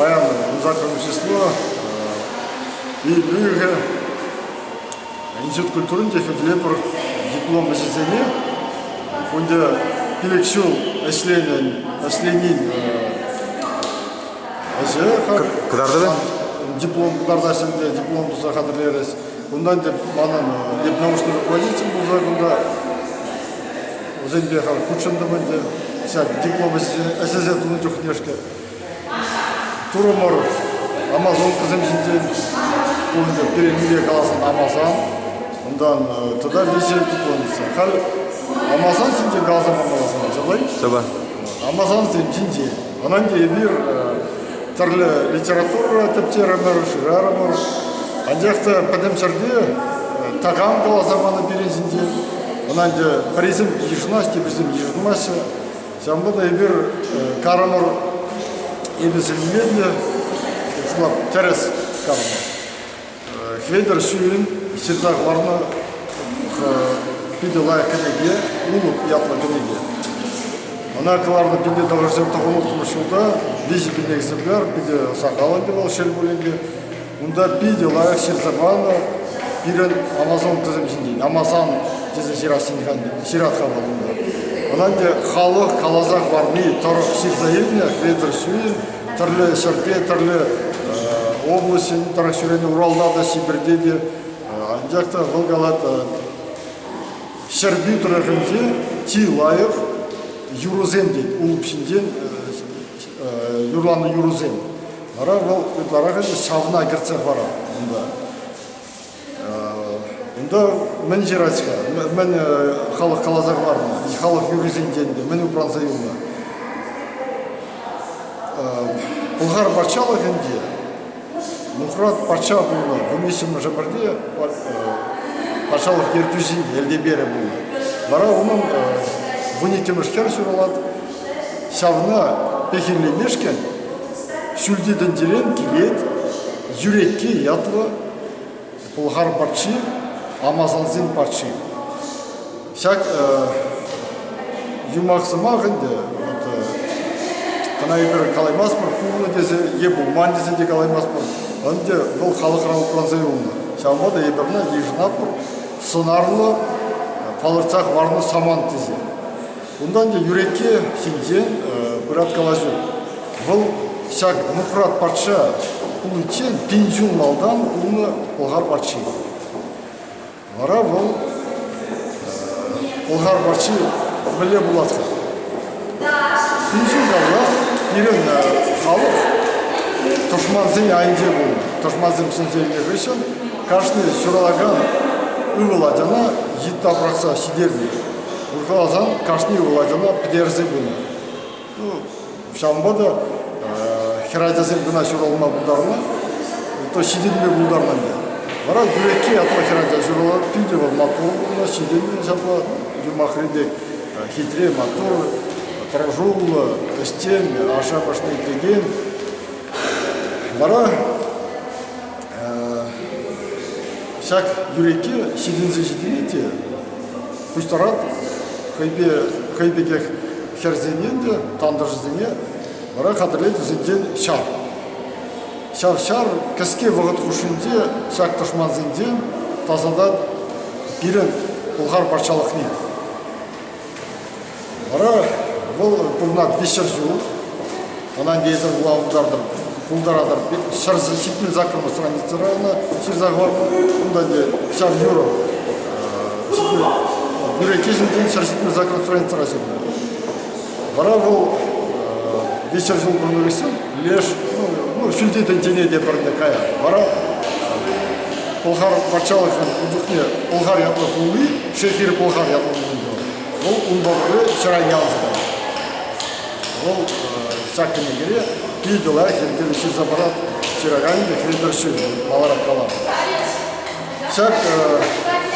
Паян 18 число, июль уйӑхӗ. Институт культурин те хӳтӗлепӗр диплом ӗҫӗсене. Кунта 5 ҫул ӗҫленӗн, ӗҫленин ӗҫӗ. Кӑтартӑвӗ? Диплом кӑтартаҫҫӗ ӗнтӗ, диплом туса хатӗрлерӗҫ. Унтан тӗп манӑн эп научный руководитель пулса кунта вӗсемпе халь хутшӑнтӑм ӗнтӗ. Ҫак диплом ӗҫӗсем тунӑ чухнешкӗ. Турӑмӑр амазонкӑсем ҫинчен ку ӗнтӗ пире мире каласан Амазон. Унтан тата виҫӗ дипломница. Халь Амазон ҫинчен каласа памалла сана, ҫапла-и? Ҫапла. Амазонсем ҫинчен. Ӑна ӗнтӗ эпир тӗрлӗ литература тӗпчерӗмӗр, шырарӑмӑр. Анчах та пӗтӗм ҫӗрте такам каласа панӑ пирӗн ҫинчен. Ӑна ӗнтӗ пӗрисем йышӑнаҫҫӗ, теприсем йышӑнмаҫҫӗ. Ҫавӑнпа та эпир карӑмӑр эпӗ сӗнмен те, шутлап тӗрӗс карӑмӑр. Хветӗр Ҫуйӑн ҫырса хӑварнӑ питӗ лайӑх кӗнеке, Улӑп ятлӑ кӗнеке. Ӑна кӑларнӑ питӗ тӑхӑрҫӗр тӑхӑрултӑмӗш ҫулта, 3000 экземпляр, питӗ сахал ӗнтӗ вӑл, шел пулин те. Унта питӗ лайӑх ҫырса панӑ пирӗн амазонкӑсем ҫинчен. Амазан тесе ҫырать-ха вӑл унта. Ӑна ӗнтӗ халӑх каласа хӑварни тӑрӑх ҫырса илнӗ Хветӗр Ҫуйӑн тӗрлӗ ҫӗрте, тӗрлӗ облаҫӗн тӑрӑх ҫӳренӗ Уралта та, Ҫӗпӗрте те. Анчах та вӑл калать, Ҫӗрпӳ тӑрӑхӗнче чи лайӑх юрӑсем тет, Улӑп ҫинчен юрланӑ юрӑсем. Вара вӑл ытларах ӗнтӗ ҫавна кӗртсе хӑварать унта. Унта мӗн ҫырать-ха? Мӗн халӑх каласа хӑварнӑ? Халӑх юррисенчен те мӗн упранса юлнӑ? Пӑлхар патшалӑхӗнче Нухрат патша пулнӑ вунвиҫҫӗмӗш ӗмӗрте патшалӑх ертӳҫин элтеперӗ пулнӑ. Вара унӑн 12-мӗш хӗр ҫуралать. Ҫавна пехиллемешкӗн ҫӳлти тӗнчерен килет Юрекки ятлӑ пӑлхар патши, амазонсен патши. Ҫак юмах-сӑмах ӗнтӗ, вот, кӑна эпир калаймастпӑр, пулнӑ тесе е пулман тесе те калаймастпӑр. Ӗнтӗ вӑл халӑхра упранса юлнӑ. Ҫавӑнпа та эпир ӑна йышӑнатпӑр, сӑнарлӑ палӑртса хӑварнӑ самант тесе. Унтан ӗнтӗ Юрекке ҫинчен пырать калаҫу. Вӑл ҫак Нухрат патша пуличчен 1000 ҫул малтан пулнӑ пӑлхар патши. Вара вӑл пӑлхар патши мӗнле пулать-ха? 1000 ҫул каялла пирӗн халӑх тӑшмансен айӗнче пулнӑ. Тӑшмансем ҫӗнсе илнӗ хыҫҫӑн кашни ҫуралакан ывӑл ачана йытта пӑрахса ҫитернӗ. Уркаласан кашни ывӑл ачана пӗтерсе пынӑ. Ну, ҫавӑнпа та хӗрачасем кӑна ҫуралма пултарнӑ, то ҫитӗнме пултарнӑ ӗнтӗ. Вара Юрекки ятлӑ хӗрача ҫуралать, питӗ вӑл маттур пулнӑ, ҫитӗннӗ ҫапла юмахри пек хитре, маттур, тӑрӑшуллӑ, ӗҫчен, ашшӗ-амӑшне итлекен. Вара ҫак Юрекке ҫитӗнсе ҫитӗнет те пуҫтарать хӑйпе хӑй пекех хӗрсене те, тантӑшӗсене вара хатӗрлет вӗсенчен ҫар. Ҫав ҫар кӗске вӑхӑт хушшинче ҫак тӑшмансенчен тасатать пирӗн Пӑлхар патшалӑхне. Вара вӑл пурӑнать 300 ҫул. Ӑна ӗнтӗ вулав пултартӑр, пултаратӑр. 178 страницӑра ӑна ҫырса хӑварнӑ. Унта ӗнтӗ ҫав юрӑ Юрекки ҫинчен 178 страницӑра ҫырнӑ. Вара вӑл 300 ҫул пурӑннӑ хыҫҫӑн леш ну, ҫӳлти тӗнчене те пӗрне каять. Вара Пӑлхар патшалӑхӗн ун чухне Пӑлхар ятлӑ хули, Шехир Пӑлхар ятлӑ пулнӑ. Вӑл унпа пӗрле ҫӗр айне алса кайнӑ. Вӑл ҫак кӗнекере питӗ лайӑх йӗркеллӗ ҫырса парать. Ҫыраканӗ те Хветӗр Ҫырмин, маларах каланӑ. Ҫак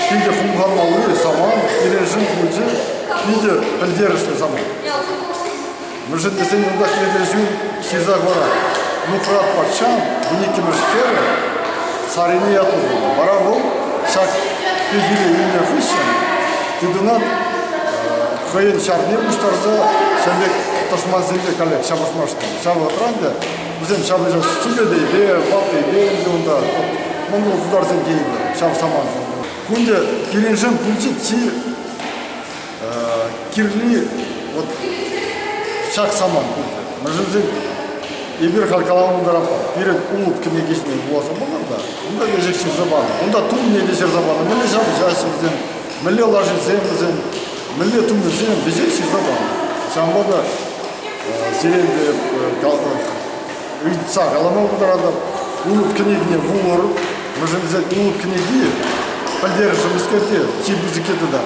питӗ хумханмалли самант пирӗншӗн пулчӗ, питӗ пӗлтерӗшлӗ самант. Мӗншӗн тесен унта Хветӗр Ҫуй ҫырса хӑварать. Нухрат патшан 12-мӗш хӗрӗ Сарине ятлӑ пулнӑ. Вара вӑл ҫак пехиле илнӗ хыҫҫӑн тытӑнать хӑйӗн ҫарне пуҫтарса ҫав пек тӑшмансемпе каллех ҫапӑҫмашкӑн. Ҫав вӑхӑтра ӗнтӗ. Вӗсем ҫапӑҫас Сумедейпе, Ваттипе ӗнтӗ унта. Монгол тутарсен тейӗпӗр ҫав самант. Кунте пирӗншӗн пулчӗ чи кирли вот ҫак самант пулчӗ. Мӗншӗн тесен эпир халь калама пултаратпӑр, пирӗн Улӑп кӗнеки ҫине вуласа пӑхӑр та, унта веҫех ҫырса панӑ. Унта тумне те ҫырса панӑ, мӗнле ҫапӑҫаҫҫӗ вӗсем, мӗнле лашисем вӗсем, мӗнле тумӗсем, веҫех ҫырса панӑ. Ҫавӑнпа та сире те ыйтса калама пултаратӑп. Улӑп кӗнекине вулӑр. Мӗншӗн тесен Улӑп кӗнеки пӗлтерӗшӗ мӗскерте чи пысӑкки тата.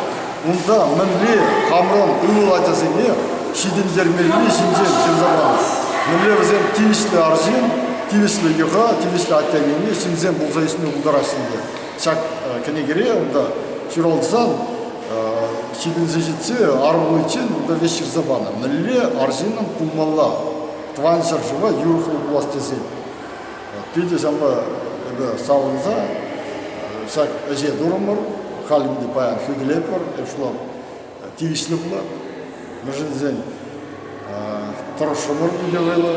Унта мӗнле хамран ывӑл ачасене ҫитӗнтермелли ҫинчен ҫырса панӑ. Мӗнле вӗсем тивӗҫлӗ арҫын, тивӗҫлӗ йӑха, тивӗҫлӗ атте-аннене ҫынсем пулса ӳсме пултараҫҫӗ ӗнтӗ. Ҫак кӗнекере унта ҫуралсан ҫитӗнсе ҫитсе ар пуличчен унта веҫ ҫырса панӑ. Мӗнле арҫыннӑн пулмалла тӑван ҫӗршыва юрӑхлӑ пулас тесен. Питӗ ҫавӑнпа эпӗ савӑнса ҫак ӗҫе турӑмӑр. Халь ӗнтӗ паян хӳтӗлетпӗр, эп шула тивӗҫлӗ пулать. Мӗншӗн тесен тӑрӑшрӑмӑр питӗ вӑйлӑ.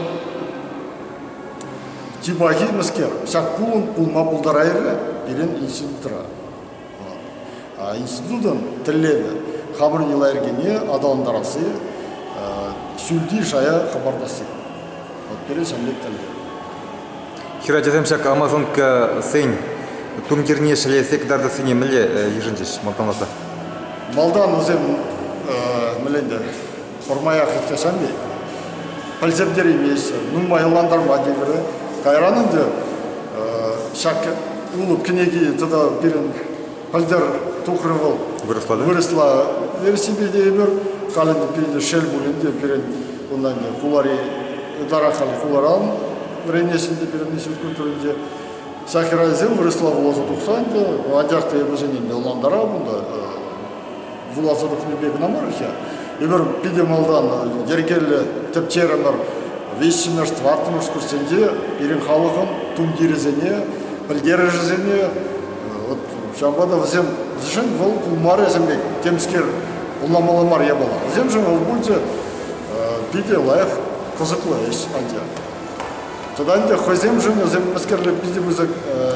Чи пахи мӗскер, ҫак пулӑм пулма пултарайрӗ пирӗн институтра. Институтӑн тӗллевӗ хамӑр йӑла-йӗркене аталантарасси, ҫӳлти шая хӑпартасси. Вот пирӗн ҫавӑн пек тӗллев. Хӗрачасем ҫак амазонкӑсен тумтирне ҫӗлесе кӑтартассине мӗнле йышӑнчӗҫ малтанласа? Малтан вӗсем мӗнле ӗнтӗ пӗрмаях ыйтсан пӗлсе пӗтереймеҫҫӗ, нумай ӑнлантарма тиврӗ. Кайран ӗнтӗ ҫак Улӑп кӗнеки тата пирӗн пӗлтӗр тухрӗ вӑл. Вырӑсла, да? Вырӑсла версипе те эпир. Халь ӗнтӗ питӗ шел пулин те пирӗн унтан ӗнтӗ хулари ытларах халь хуларан вӗренеҫҫӗ ӗнтӗ пирӗн институт культуринче. Ҫак хӗрачасем вырӑсла вуласа тухса ӗнтӗ, анчах та эпӗ вӗсене ӗнтӗ ӑнлантарап унта. Вуласа тухнипе кӑна мар-ха. Эпир питӗ малтан йӗркеллӗ тӗпчерӗмӗр. Виҫҫӗмӗш, тӑваттӑмӗш курссенче пирӗн халӑхӑн тумтирӗсене, пӗлтерӗшӗсене вот ҫавӑнпа та вӗсем вӗсемшӗн вӑл пулмарӗ пек темскер ӑнланмалла мар япала. Вӗсемшӗн вӑл пулчӗ питӗ лайӑх, кӑсӑклӑ ӗҫ анчах. Тата ӗнтӗ хӑйсемшӗн вӗсем мӗскерле питӗ пысӑк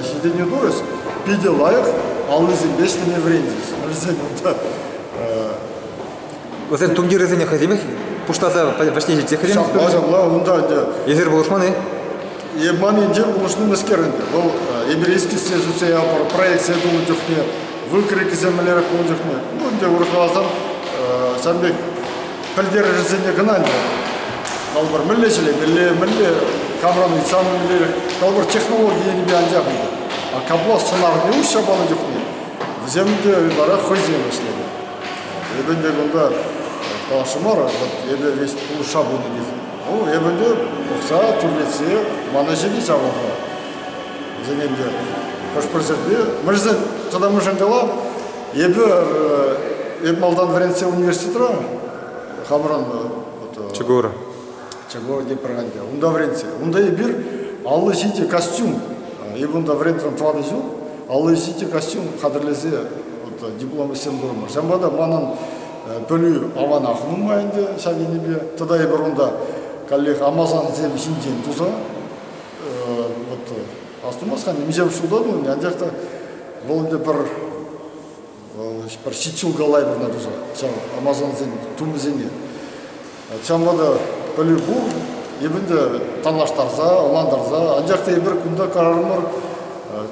ҫитӗнӳ турӗҫ, питӗ лайӑх аллисемпе ӗҫлеме вӗренчӗҫ. Вӗсем унта Вӗсен тумтирӗсене хӑйсемех пуҫласа вӗҫне ҫитсе хӑйсем Ҫапла, ҫапла, унта ӗнтӗ. Эсир пулӑшман-и? Ман енчен пулӑшни мӗскер ӗнтӗ. Вӑл эпир эскизсем сӳтсе явӑпӑр, проектсем тунӑ чухне, выкройкӑсем мӗнлерех пулнӑ чухне. Ну, ӗнтӗ урӑхла каласан, ҫавӑн пек пӗлтерӗшӗсене кӑна ӗнтӗ. Калӑпӑр, мӗнле ҫӗлемелле, мӗнле камран ыйтсан мӗнлерех, калӑпӑр, технологи енӗпе анчах ӗнтӗ. А капла сӑнарне уҫса панӑ чухне вӗсем те ытларах хӑйсем ӗҫленӗ. Эпӗ ӗнтӗ кунта каласшӑн мар, вот эпӗ весь пулӑшса пынӑ тесе. Ну, эпӗ ӗнтӗ пӑхса, тӳрлетсе ман ӗҫе те ҫавӑнпа. Вӗсене ӗнтӗ хӑш-пӗр ҫӗрте, мӗншӗн тата мӗншӗн калам, эпӗ эп малтан вӗрентсе университетра хамӑрӑн вот, ЧГУра. ЧГУ тепӗр ӗнтӗ. Унта вӗрентсе. Унта эпир 57 костюм, эпӗ унта вӗрентрӗм тӑватӑ ҫул, 57 костюм хатӗрлесе вот, диплом ӗҫсем турӑмӑр. Ҫавӑнпа та манӑн пӗлӳ аванах нумай ӗнтӗ ҫав енӗпе. Тата эпир унта каллех амазонсем ҫинчен туса вот астумас-ха, миҫе ҫулта тунӑ, анчах та вӑл ӗнтӗ пӗр пӗр ҫич ҫул калайпӑр туса ҫав амазонсен тумӗсене. Ҫавӑнпа та пӗлӳ пур, эпӗ ӗнтӗ танлаштарса, ӑнлантарса, анчах та эпир кунта карарӑмӑр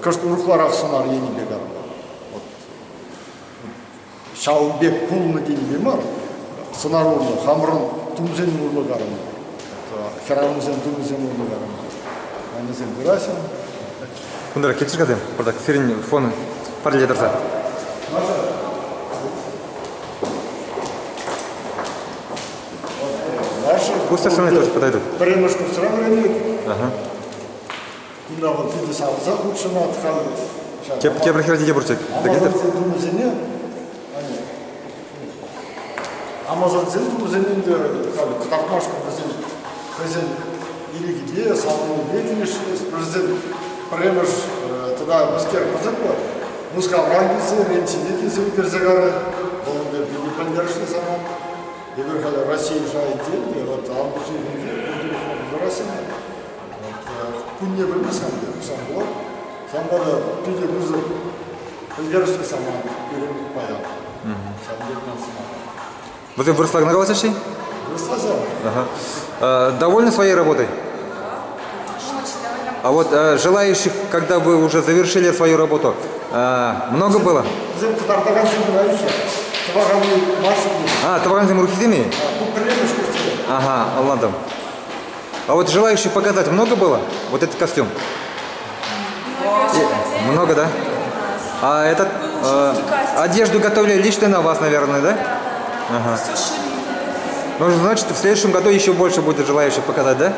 кӑшт урӑхларах сӑнар енӗпе карӑмӑр. Вот ҫавӑн пек пулнӑ тенипе мар, сӑнар урлӑ, хамӑрӑн тумсен урлӑ карӑмӑр. Хӗрарӑмсен тумӗсем урлӑ карӑмӑр. Аннесем пыраҫҫӗ. Кунта килчӗр-ха пӑртак сирӗн фон пӗрле тӑрса. Пусть остальные тоже подойдут. Пӗрремӗш курсра вӗренет. Кунта вӑл питӗ савӑнса хутшӑнать халь. Тепӗр хӗр те пурччӗ. Амазонсен тумӗсене Амазонсен тумӗсене ӗнтӗ халь кӑтартмашкӑн вӗсен хӑйсен ирӗкӗпе, савӑнӑвӗпе килӗшрӗҫ. Вӗсем пӗрремӗш тата мӗскер кӑсӑклӑ Мускавран килсе, Ренчине килсе ӳкерсе карӗ. Вӑл ӗнтӗ питӗ пӗлтерӗшлӗ самант. Эпир халӗ Раҫҫей шайӗнче те, вот август уйӑхӗнче пурте пӑхма пултараҫҫӗ. Кунне пӗлмест-ха ҫав пулать. Ҫавӑнпа та питӗ пысӑк пӗлтерӗшлӗ самант пирӗн паян. Ҫавӑн пек ман сӑмах. Вӗсем вырӑсла кӑна калаҫаҫҫӗ? Вырӑсла ҫав. Ага. Довольны своей работой? Очень довольна. А вот желающих, когда вы уже завершили свою работу, много было? Вӗсем кӑтартакансем кӑна иккен. Тӑваканни мар-ши А, тӑвакансем урӑххисем-и? Ку пӗрремӗш курсем. Ага, ладно. А вот желающих показать много было? Вот этот костюм? Многие очень хотели. Много, да? А этот Был жуткий кастинг. одежду готовили лично на вас, наверное, да? Да, да, да. Все шили. Ну, значит, в следующем году еще больше будет желающих показать, да?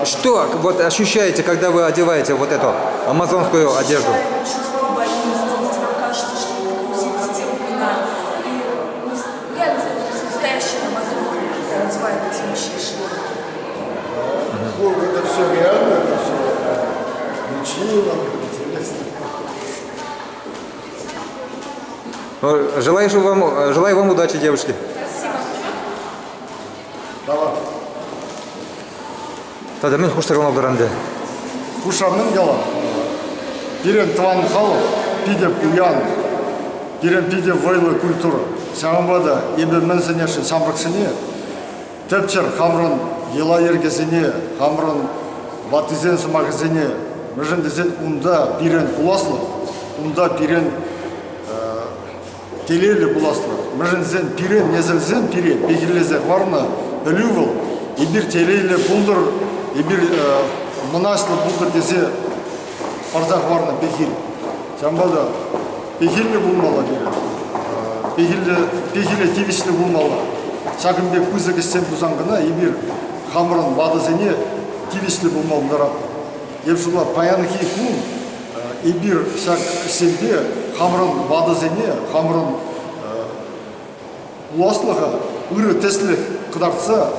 Что вот ощущаете, когда вы одеваете вот эту амазонскую одежду? Ощущаем чувство воинственности, нам кажется, что мы погрузились в те времена. И мы реально становимся настоящими амазонками, когда одеваем эти вещи и шлемы. Ну, это все реально, это все ничего, интересно. Ну, желаю вам удачи, девушки. Спасибо. Давай. Тата мӗн хушса калама пултаран Хушса мӗн калам. Пирӗн тӑван халӑх питӗ пуян, пирӗн питӗ вӑйлӑ культура. Ҫавӑнпа та эпӗ мӗн сӗнесшӗн ҫамрӑксене тӗпчӗр хамӑрӑн йӑла-йӗркесене, хамӑрӑн ваттисен сӑмахӗсене, мӗншӗн тесен унта пирӗн пуласлӑх, унта пирӗн телейлӗ пуласлӑх. Мӗншӗн тесен пирӗн несӗлсем пире пехиллесе хӑварнӑ пӗлӳ вӑл. Эпир телейлӗ пултӑр, эпир мӑнаҫлӑ пултӑр тесе парса хӑварнӑ пехил. Ҫавӑнпа та пехиллӗ пулмалла пирӗн. Пехиллӗ, пехиле тивӗҫлӗ пулмалла. Ҫакӑн пек пысӑк ӗҫсем тусан кӑна эпир хамӑрӑн ватӑсене тивӗҫлӗ пулма пултаратпӑр. Эп шутла паянхи кун эпир ҫак ӗҫсемпе хамӑрӑн ватӑсене, хамӑрӑн пуласлӑха ырӑ тӗслӗх кӑтартса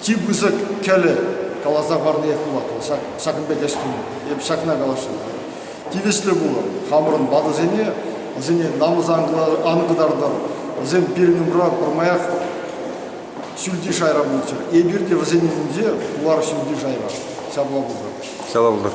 чи пысӑк кӗлӗ каласа парниех пулать вӑл ҫак, ҫакӑн пек ӗҫ туни. Эп ҫакна каласшӑн. Тивӗҫлӗ пулӑр хамӑрӑн ватӑсене, вӗсене намӑс ан кӑтартӑр, вӗсем пирӗн умра пӗрмаях ҫӳлти шайра пулччӑр. Эпир те вӗсен умӗнче пулар ҫӳлти шайра. Ҫапла пултӑр. Ҫапла пултӑр.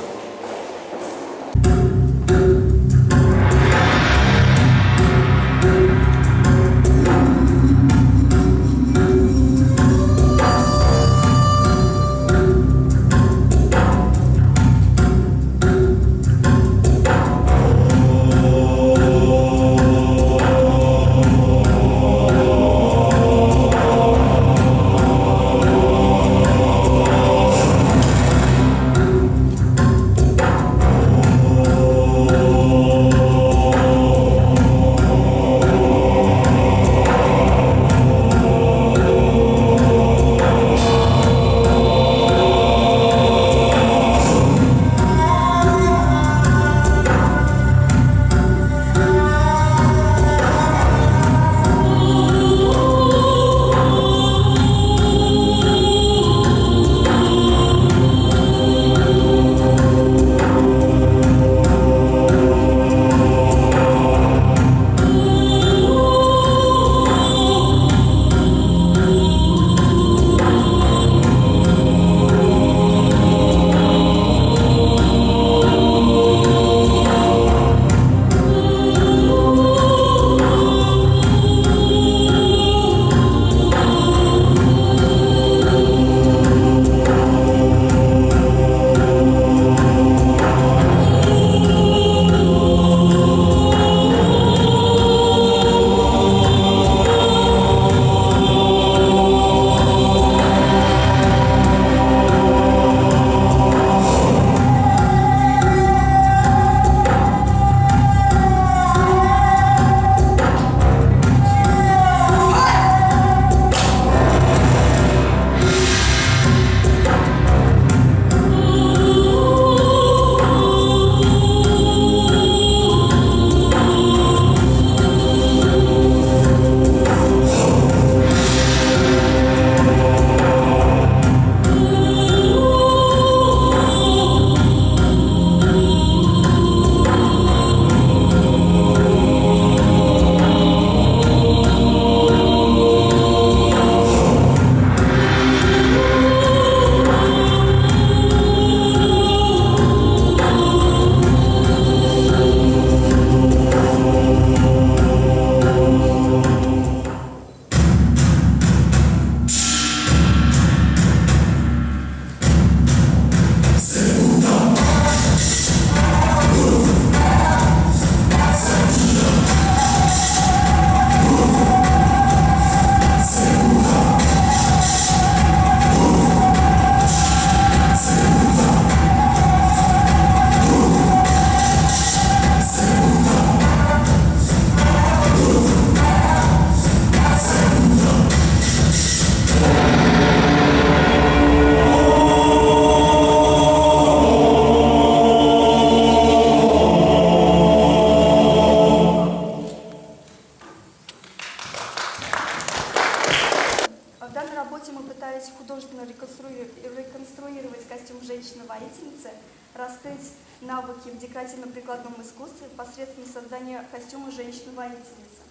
В данной работе мы пытались художественно реконструировать костюм женщины-воительницы, раскрыть навыки в декоративно-прикладном искусстве посредством создания костюма женщины-воительницы.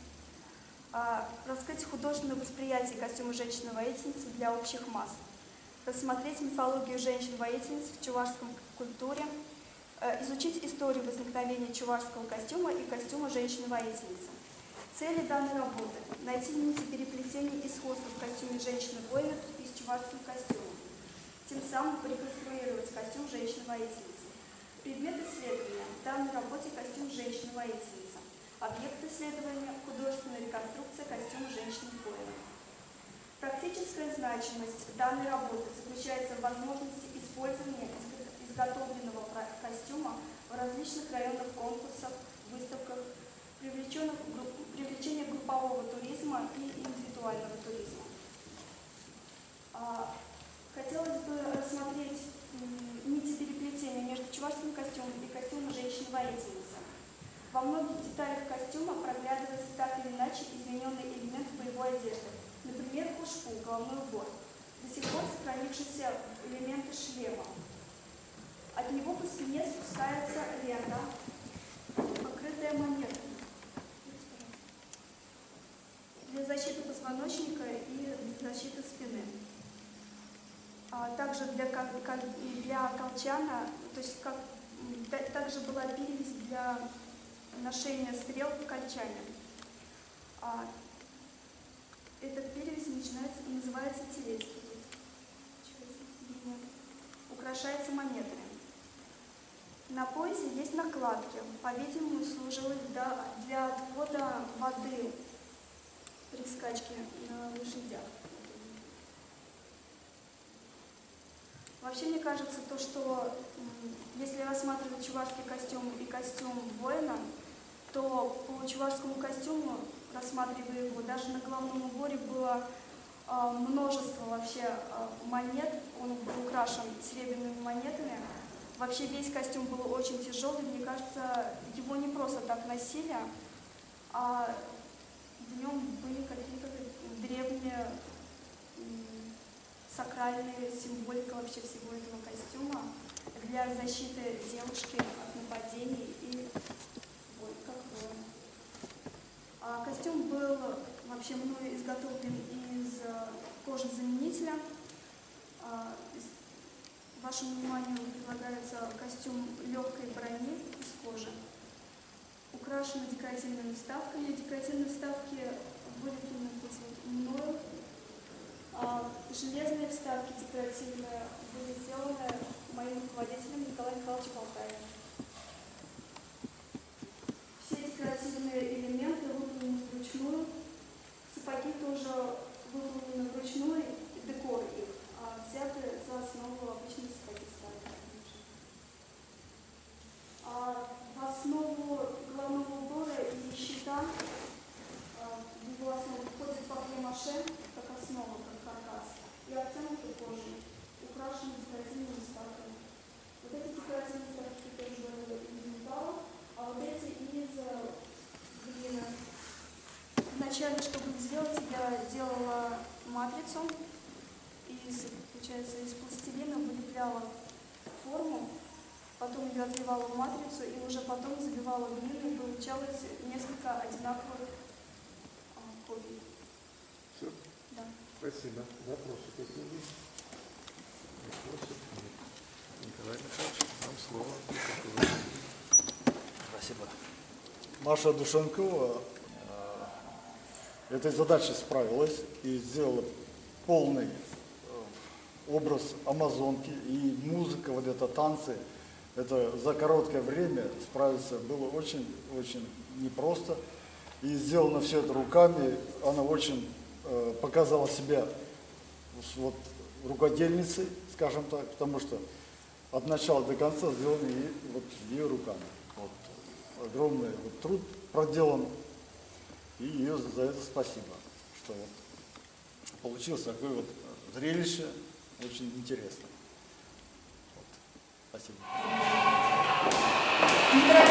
Раскрыть художественное восприятие костюма женщины-воительницы для общих масс. Рассмотреть мифологию женщин-воительниц в чувашском культуре, изучить историю возникновения чувашского костюма и костюма женщины-воительницы. Цели данной работы – найти нити переплетения и сходства в костюме женщины-воина и с чувашским костюмом, тем самым реконструировать костюм женщины-воительницы. Предмет исследования – в данной работе костюм женщины-воительницы. Объект исследования – художественная реконструкция костюма женщины-воина. Практическая значимость данной работы заключается в возможности использования изготовленного костюма в различных районных конкурсах, выставках, привлечение группового туризма и индивидуального туризма. Хотелось бы рассмотреть нити переплетения между чувашским костюмом и костюмом женщины-воительницы. Во многих деталях костюма проглядывается так или иначе измененный элемент боевой одежды, например, хушпу, головной убор, до сих пор сохранившиеся элементы шлема. От него по спине спускается лента, покрытая монетами. Для защиты позвоночника и для защиты спины. А также для колчана, то есть как, также была перевязь для ношения стрел в колчане. Этот перевязь называется телецкий. Украшается монетами. На поясе есть накладки, по-видимому, служили для отвода воды при скачке на лошадях. Вообще, мне кажется, то, что если рассматривать чувашский костюм и костюм воина, то по чувашскому костюму, рассматривая его, даже на головном уборе было множество вообще монет, он был украшен серебряными монетами. Вообще весь костюм был очень тяжелый, мне кажется, его не просто так носили, а в нем были какие-то древние сакральные символика вообще всего этого костюма для защиты девушки от нападений и как воина. Костюм был вообще мною изготовлен из кожезаменителя. Вашему вниманию предлагается костюм легкой брони из кожи. Украшен декоративными вставками. Декоративные вставки вылеплены мною. Железные вставки декоративные были сделаны моим руководителем Николаем Михайловичем Алтаевым. Все декоративные элементы выполнены вручную. Сапоги тоже выполнены вручную, декор их, а взяты за основу обычные сапоги старые. В основу головного убора и щита, в его основу входит папье-маше, как основа, как каркас, и обтянутый кожей, украшенный декоративными вставками. Вот эти декоративные вставки тоже из металла, а вот эти из глины. Вначале, чтобы их сделать, я делала матрицу из пластилина, вылепляла форму, потом ее отливала в матрицу и уже потом забивала глину, и получалось несколько одинаковых копий. Все? Да. Спасибо. Вопросы какие есть? Вопросов нет. Николай Михайлович, вам слово. Спасибо. Маша Душенкова этой задачей справилась и сделала полный образ амазонки, и музыка, вот это танцы, это за короткое время справиться было очень-очень непросто. И сделано все это руками, она очень показала себя рукодельницей, скажем так, потому что от начала до конца сделано ее руками. Огромный труд проделан, и ее за это спасибо, что получилось такое зрелище, очень интересно. Спасибо. Невероятно.